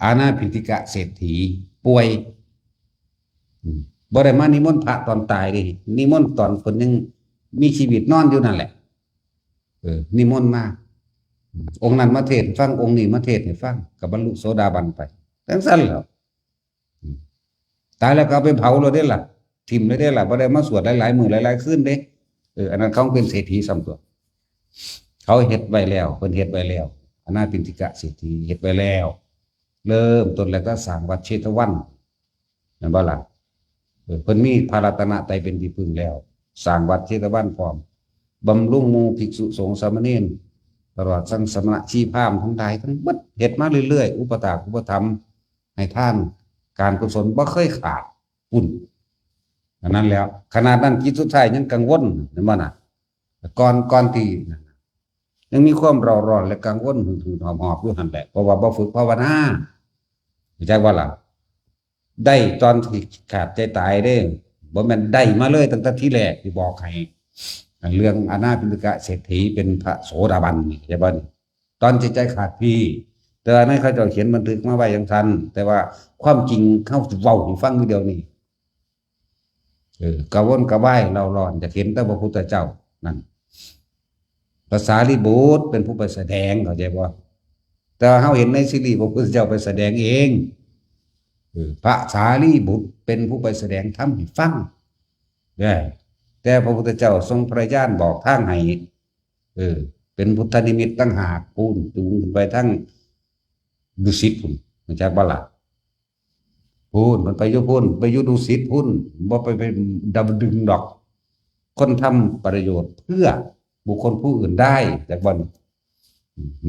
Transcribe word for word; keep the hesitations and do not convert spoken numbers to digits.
อานาปิณฑิกะเศรษฐีป่วย อืม บ่ได้มานิมนต์พระตอนตายเด้ นิมนต์ตอนเพิ่นยังมีชีวิตนอนอยู่นั่นแหละ เออ นิมนต์มา อืม องค์นั้นมาเทศน์ให้ฟัง องค์นี้มาเทศน์ให้ฟัง ก็บรรลุโสดาบันไป จั่งซั้นแหล้ว อืม ตายแล้วก็เอาไปเผาโลดเด้ล่ะ ถิ่มเลยเด้ล่ะ บ่ได้มาสวดหลายๆมื้อหลายๆคืนเด้ เออ อันนั้นเขาเป็นเศรษฐีซ้ำตั๊ว เขาเฮ็ดไว้แล้ว เพิ่นเฮ็ดไว้แล้ว อานาปิณฑิกะเศรษฐีเฮ็ดไว้แล้ว เริ่มต้นแล้วก็สร้างวัดเชตวัน แม่นบ่ล่ะ เออ เพิ่นมีพระรัตนตรัยเป็นที่พึ่งแล้ว สร้างวัดเชตวันพร้อม บำรุงหมู่ภิกษุสงฆ์สามเณร ตลอดทั้งสมณะชีพราหมณ์ทั้งหลายทั้งเบิด เฮ็ดมาเรื่อยๆ อุปถากอุปถัมภ์ ให้ทาน การกุศลบ่เคยขาด พุ้น อันนั้นแล้ว ขนาดนั้นจิตสุดท้ายยังกังวล แม่นบ่น่ะ ก่อน ก่อนที่นั่นน่ะ ยังมีความเร่าร้อนและกังวลหืดๆหอบๆอยู่หั่นแหละ เพราะว่าบ่ฝึกภาวนา เข้าใจบ่ล่ะ ได้ตอนที่ขาดใจตายเด้ บ่แม่นได้มาเลยตั้งแต่ทีแรกที่บอกให้ เรื่องอานาปิณฑิกะเศรษฐีเป็นพระโสดาบันนี่ เข้าใจบ่นี่ ตอนจิตใจขาดพี แต่ว่าในเขาเจ้าเขียนบันทึกมาไว้จั่งซั้น แต่ว่าความจริงเขาเว้าให้ฟังอยู่เดี๋ยวนี้ เออ กระวนกระวายเร่าร้อน อยากเห็นแต่พระพุทธเจ้า นั่น พระสารีบุตรเป็นผู้ไปแสดง เข้าใจบ่ แต่ว่าเฮาเห็นในซีรีส์พระพุทธเจ้าไปแสดงเอง เออ พระสารีบุตรเป็นผู้ไปแสดงธรรมให้ฟัง เด้อ แต่พระพุทธเจ้าทรงพระญาณบอกทางให้ เออ เป็นพุทธนิมิตต่างหาก พุ้น จูงขึ้นไปทางดุสิตพุ้น เข้าใจบ่ล่ะ พุ้น มันไปอยู่พุ้น ไปอยู่ดุสิตพุ้น บ่ไป ไปดำดึงดอก คนทำประโยชน์เพื่อบุคคลผู้อื่นได้ จักบ่นี่ อืม